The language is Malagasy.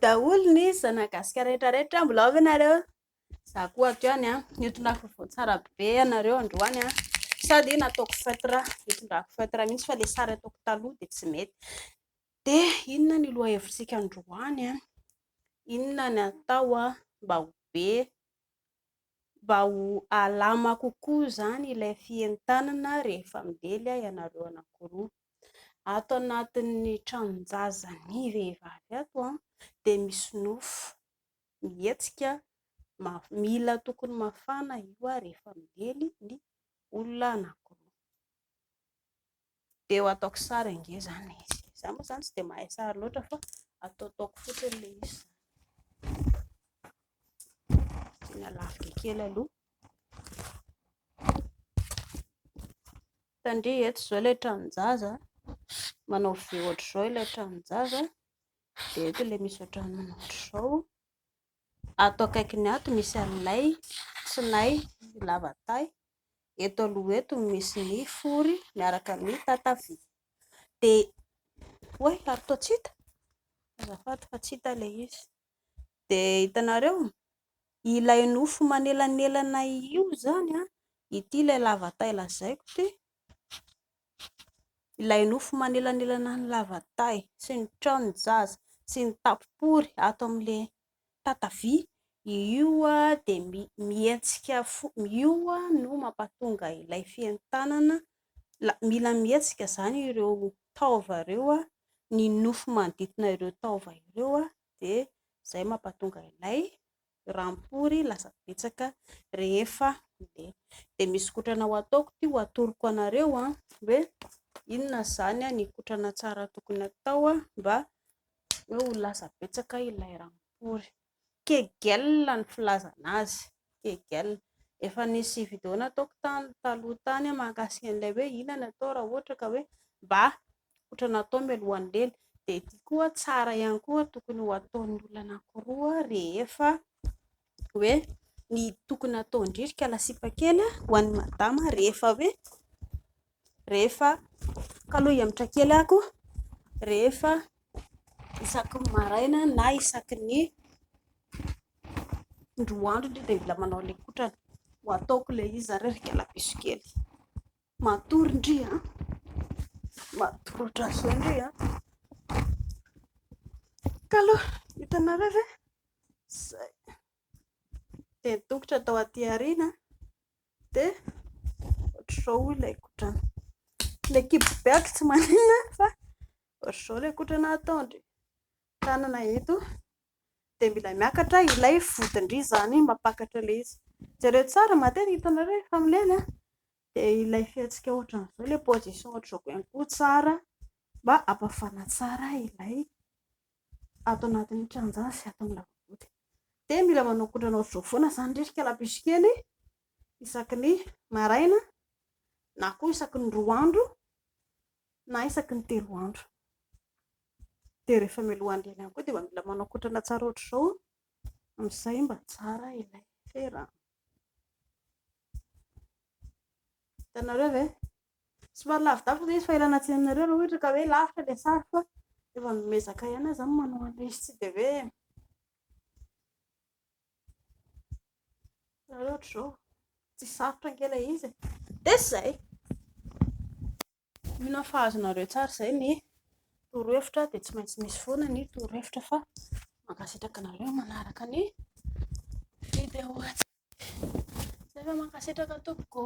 daholo ny zanak'i Gasikara rehetra rehetra, mbola ao ve nareo? Za koa ato ihany an, nitondrako vaovao tsara be ianareo androany an, sady nataoko feutre, nitondrako feutre mihitsy fa ilay sary ataoko taloha dia tsy mety. Dia inona ny lohahevitsika androany an? Inona ny atao mba ho be, mba ho alama kokoa izany ilay fientanana rehefa milely ianareo anankiroa? Ato anatin'ny tranon-jazan'ny vehivavy ato dia misy nofo mihetsika, mila tokony mafana io rehefa milely ny olona anankiroa. Dia ho ataoko sary ange izany ilay izy. Izaho moa izany tsy dia mahay sary loatra fa ataotaoko fotsiny ilay izy. Asiana lafika kely aloha. Tandria eto izao ilay tranon-jaza. Manao V ohatr'izao ilay tranon-jaza. Dia eto ilay misy ohatran'ny manao ohatr'izao. Ato akaikiny ato misy an'ilay tsinay lava tay. Eto aloha eto misy ny fory miaraka amin'ny tatavia. Dia, oay, ary toa tsy hita? Azafady fa tsy hita ilay izy. Dia hitanareo? Ilay nofo manelanelana io izany an, ity ilay lava tay lazaiko ity. Ilay nofo manelanelana ny lava tay sy ny tranon-jaza sy ny tapopory ato amin'ilay tatavia, io dia mihetsika fo, io no mampatonga ilay fientanana, mila mihetsika izany ireo taova ireo, ny nofo manodidina ireo taova ireo dia izay mampatonga ilay ranopory lasa betsaka rehefa mandeha. Dia misy kotrana ho ataoko ity ho atoroko anareo hoe inona izany ny kotrana tsara tokony atao mba hoe ho lasa betsaka ilay ranopory. Kegel ny filazana azy, kegel. Efa nisy vidéo nataoko tany taloha tany mahakasika an'ilay hoe inona no atao raha ohatra ka hoe mba kotrana atao mialohan'ny lela. Dia ity koa tsara ihany koa tokony ho ataon'ny olona anankiroa rehefa hoe ny tokony hataon-dry ry kala sipa kely ho an'ny madama rehefa hoe rehefa kaloha hihemotra kely aho rehefa isaky ny maraina na isaky ny roa andro ndry dia mila manao ilay kotrana. Ho ataoko ilay izy izany ry kala piso kely. Matory ndry an! Matory ohatran'izao ndry an! Kalo, hitanareo ve? Izay. Dia ny tongotra atao aty aoriana dia ohatr'izao ilay kotrana. Ilay kibo be aky tsy maninona fa ohatr'izao ilay kotrana ataon-dry. Tanana eto dia mila miakatra ilay vodin-dry izany mampakatra ilay izy. Jereo tsara matetika hitanareo rehefa milely an! Dia ilay fihetsika ohatran'izao, ilay position ohatr'izao ihany koa tsara mba hampafana tsara ilay ato anatin'ny tranon-jaza sy ato amin'ny lavaboty. Dia mila manao kotrana ohatr'izao foana izany ry kalapiso kely isaky ny maraina na koa isaky ny roa andro na isaky ny telo andro. Dia rehefa mialohan'ny lena ihany koa dia mba mila manao kotrana tsara ohatr'izao amin'izay mba tsara ilay fiarahana. Hitanareo ve? Somary lavidavitra ilay izy fa ialana tsiny aminareo raha ohatra ka hoe lavitra ilay sary fa efa miezaka ihany aho izany manao an'ilay izy tsy dia hoe hitanareo ohatr'izao, tsy sarotra ange ilay izy e. Dia izay. Mino aho fa azonareo tsara izay ny torohevitra dia tsy maintsy misy foana ny torohevitra fa mankasitraka anareo manaraka ny vidéo. Izay fa mankasitraka tompoko.